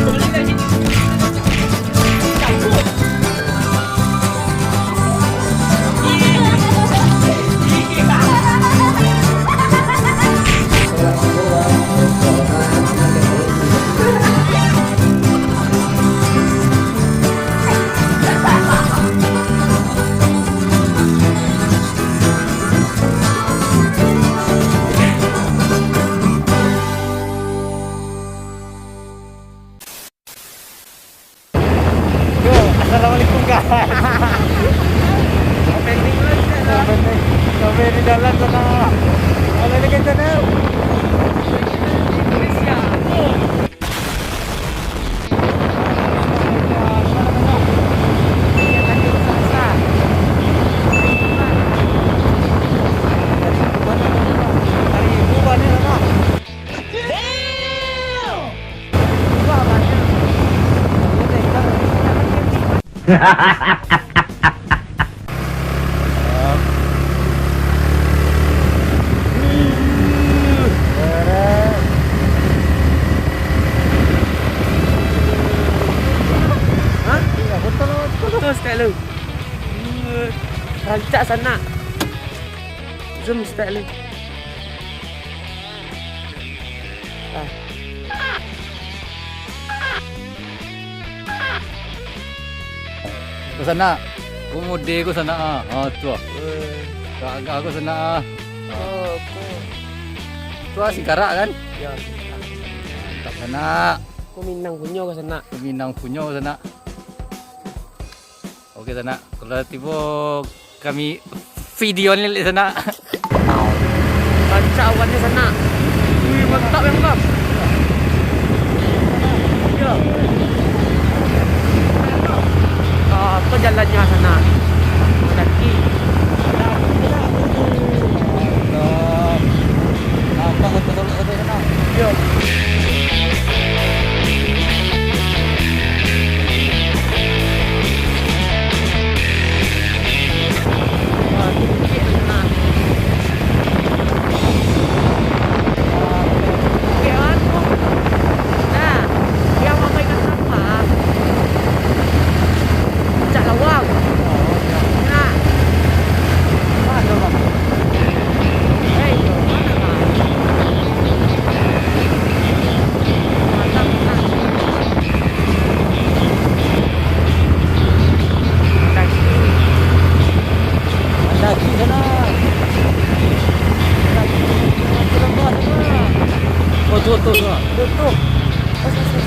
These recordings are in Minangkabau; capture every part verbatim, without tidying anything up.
Yo, assalamualaikum, guys. Opening lagi, kan? Opening. Sampai di jalan sana. Ada lagi sana. Hah? Foto style lu. Rancak sanak. Zoom style lu. Ah. Ko sanak. Ko mode ko sanak ah. Ah, tu ah. Weh. Agak-agak ko sanak ah. Oh, ko. Tu ah, singkarak kan? Ya. Mantap sanak. Ko Minang punyo ko sanak. Ko Minang punyo ko sanak. Oke, sanak. Kalau tibo kami video ni, sanak. Rancak awannyo, sanak. Wih, mantap memang, Bang. Yo. Ah, tu jalannyo, sanak. Mandaki. Nampak betul. Yo. Wah, tinggi, nah. Oke, anu. Nah, yang mamainkan sampah. Puncak Lawang. Nah. Hei, mana, Bang? Mantap, nah. Mandaki. Mandaki sana. Mandaki. Mandaki lembah sana. Oh, tu, tu, tu. Tu, tu. Pas, pas, pas.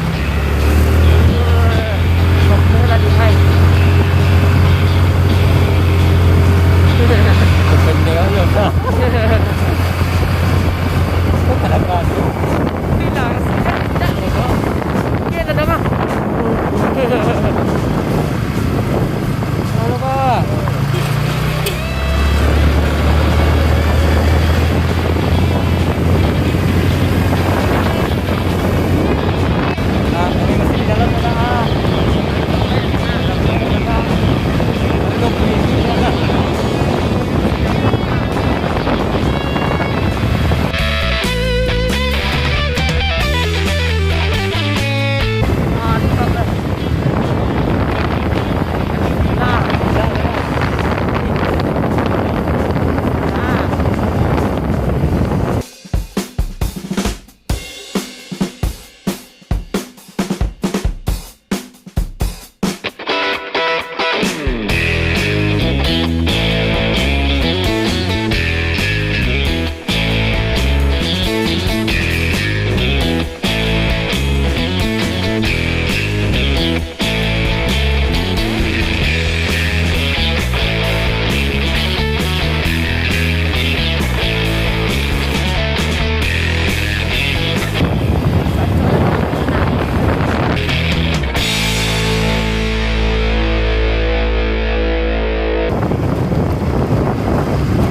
Wah, lagi hai. Pendek aja, dah. Kok tak ada batu? Bilang, tak, tak, tak. Dia tak ada, Bang. Halo, Pak. Nah, ini masih di dalam, Pak.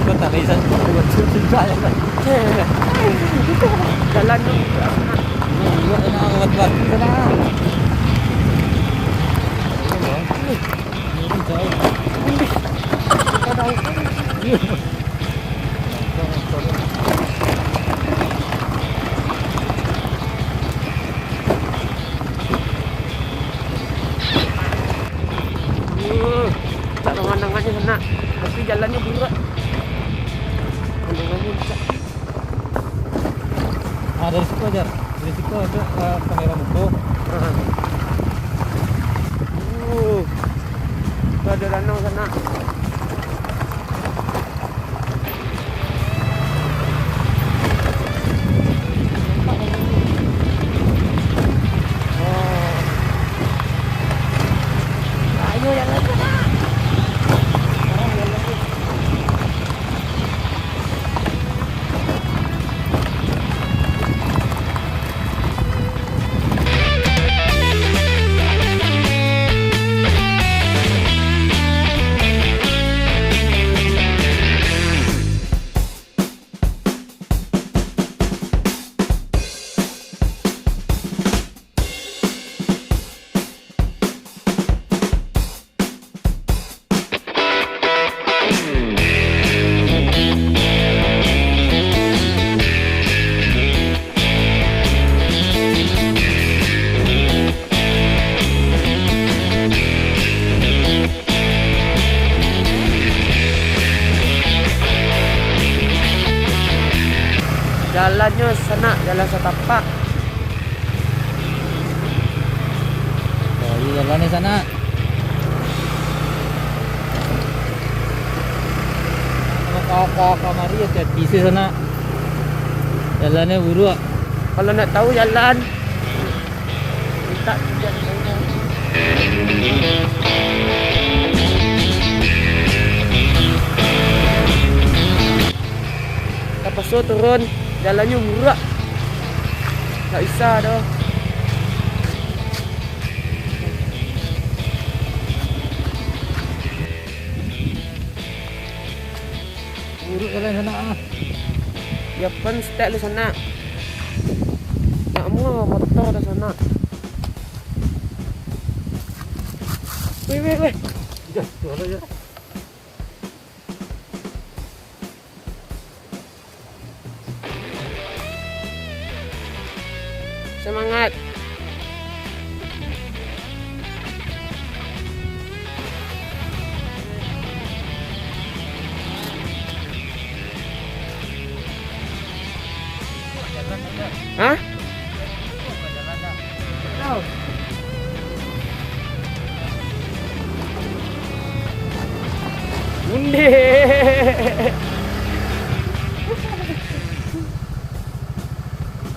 Kau tak bisa buat cerita ya, kan? Jalan tu. Ini juga sana, buat-buat sana. Ka kamera muko. Uh, tu ado danau sanak. Ayo, jalan, sanak. Jalannyo sanak, jalan satapak. Oh, iyo, jalan ni sanak. Kalau ka, ka, kamari, hati-hati se sanak. Jalannyo buruak. Kalau nak tahu jalan, minta tunjuak jalan. Tapaso turun, jalannyo buruak. Tak bisa doh. Buruak jalan sanak ah. Yo pun setek lu sanak. Nak mua motor dah sanak. Weh, weh, weh. Dah, tu lah ya. Semangat. Hah? Undeh.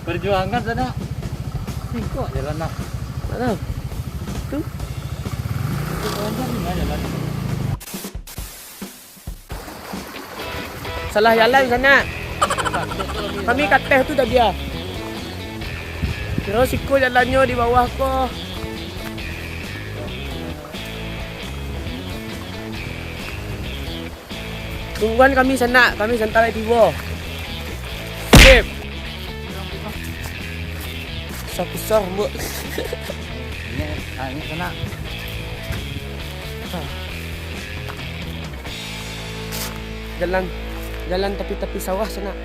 Perjuangan sanak. Singkok jalan nak. Alah. Tu. Perjuangan di mana jalan? Salah jalan sanak. Kami kateh tu tadi ah. Kiro siko jalannyo di bawah ko. Tungguan kami sanak, kami santa lai tibo. Sip. Kusah-kusah, Mbok. Ini, ah, ini sanak. Jalan, jalan tapi-tapi sawah sanak.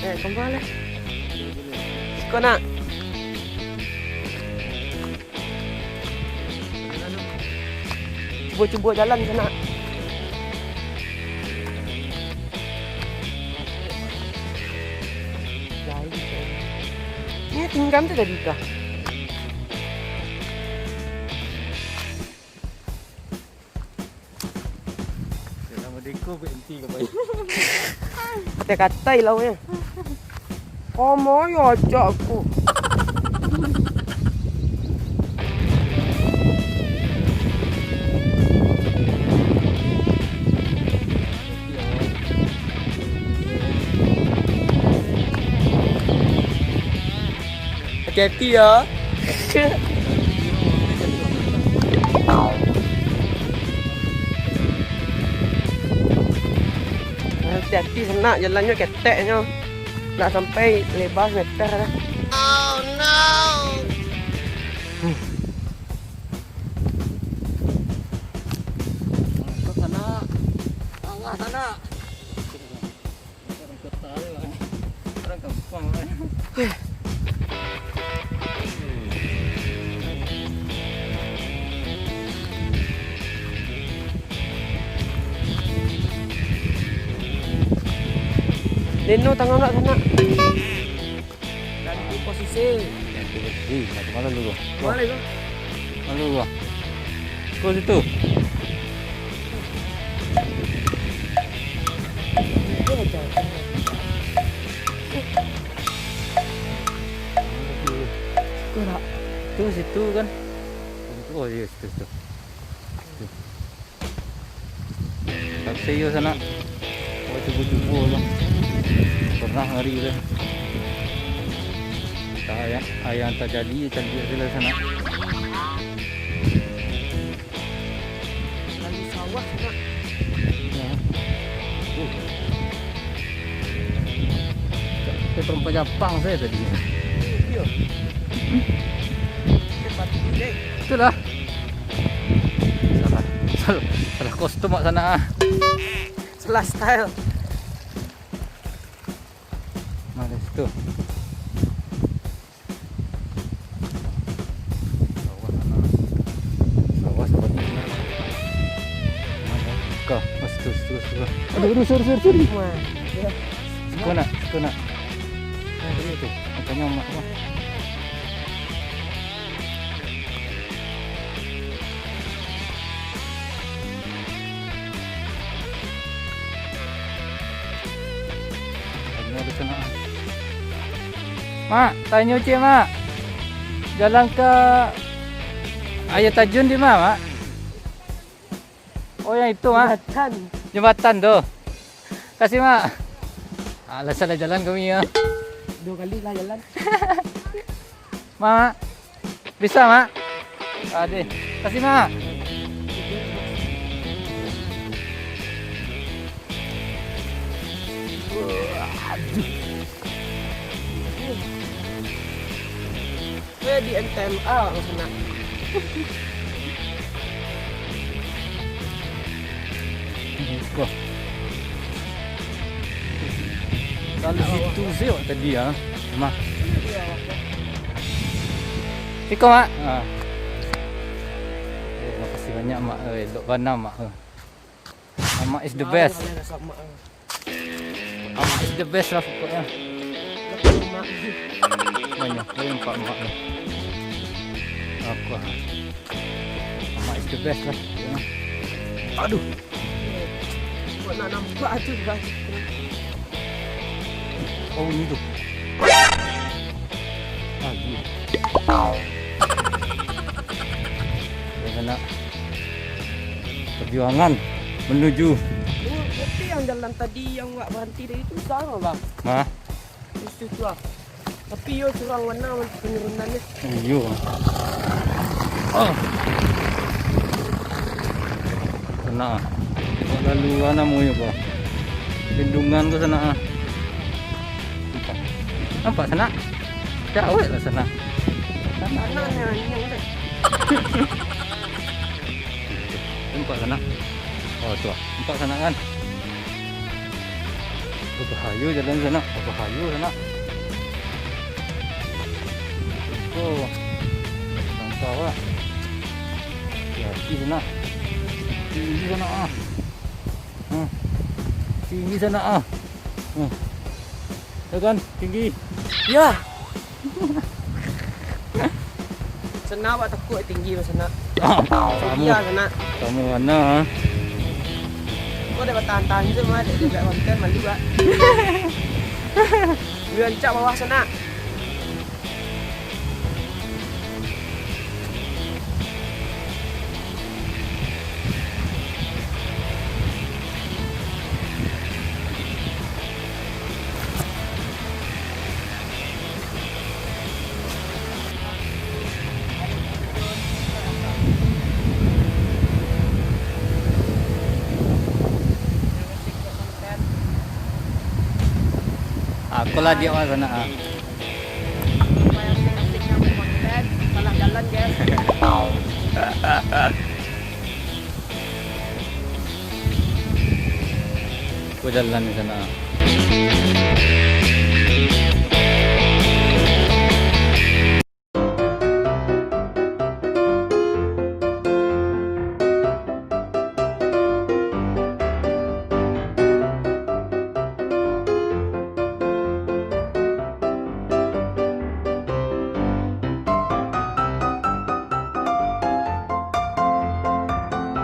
Eh, kembali. Siko nak. Cubo-cubo jalan sanak. Ini tinggal tu tadi kah? Dalam deko berhenti kau baik. Katai-katai lah, weh. Komo yo ajak aku. Hati-hati yo. Hati-hati sanak, jalannyo keteknyo. Nak sampai lebar sameter lah. Oh no. Masuk sanak. Awas sanak. Orang kota ni lah. Orang kampung lah. Leno tangan nak, nak. Ganti posisi. Ganti posisi. Nah, kemana lu, gua? Kemana, gua? Mana lu, gua? Kau situ. Situ, nak. Tu situ kan. Oh, iya, situ, situ. Situ. Tapi iyo sanak. Oh, cubo-cubo lah. Pernah hari tu. Ayah, ayah tak jadi, cantik tu lah sanak. Lalu sawah, nak. Ya. Uh. Kayak perempuan Japang saja tadi. Iyo. Itulah. Salah, salah, salah kostum mak sanak ah. Salah style. Nah, di situ. Awas, awas, awas. Kau, mas, terus, terus, terus. Aduh, aduh, sorry, sorry, sorry. Wah, ya. Siko nak, siko nak. Nah, ini tu. Makanya mak apa? Mak, tanyo ciek, Mak. Jalan ka aia tajun di ma, Mak? Oh, yang itu, Mak. Jambatan. Jambatan tu. Kasih, Mak. Alah, salah jalan kami, ya. Dua kali lah jalan. Mak. Bisa, Mak? Adeh. Kasih, Mak. Weh, di M T M A urang sanak. Wah. Lalu situ sih awak tadi ya, Mak. Iko, Mak. Ah. Eh, makasih banyak, Mak. Eh, elok bana, Mak. Amak is the best. Amak is the best lah pokoknya. Banyak, banyak nampak amak ni. Aku ah. Amak is the best lah pokoknya. Aduh. Kok nak nampak tu, Bang? Oh, ini tu. Ah, iya. Dah kena. Perjuangan menuju. Oh, berarti yang jalan tadi yang wak berhenti tadi tu sama, Bang? Nah. Itu tu ah. Tapi yo curang warna penurunan ni. Iyo. Ah. Kena. Lalu ana moyo ko. Lindungan ko sanak ah. Nampak? Nampak sanak? Cawek lah sanak. Sanak. Nampak sanak? Oh, tu ah. Nampak sanak kan? Babahayo jalan sanak. Babahayo sanak. Oh. Langkah, Wak. Hati-hati sanak. Tinggi sanak ah. Hmm. Tinggi sanak ah. Hmm. Ya kan? Tinggi. Ya. Sanak, awak takuik tinggi, Mas, sanak. Ah, kamu. Iya, sanak. Kamu mana? Kau dah batahan-tahan je, Mas. Dia buat konten, malu, Pak. Dia rancak bawah, sanak. Aku lah diak mah sanak ah. Salah jalan, guys. Aku jalan di sanak ah.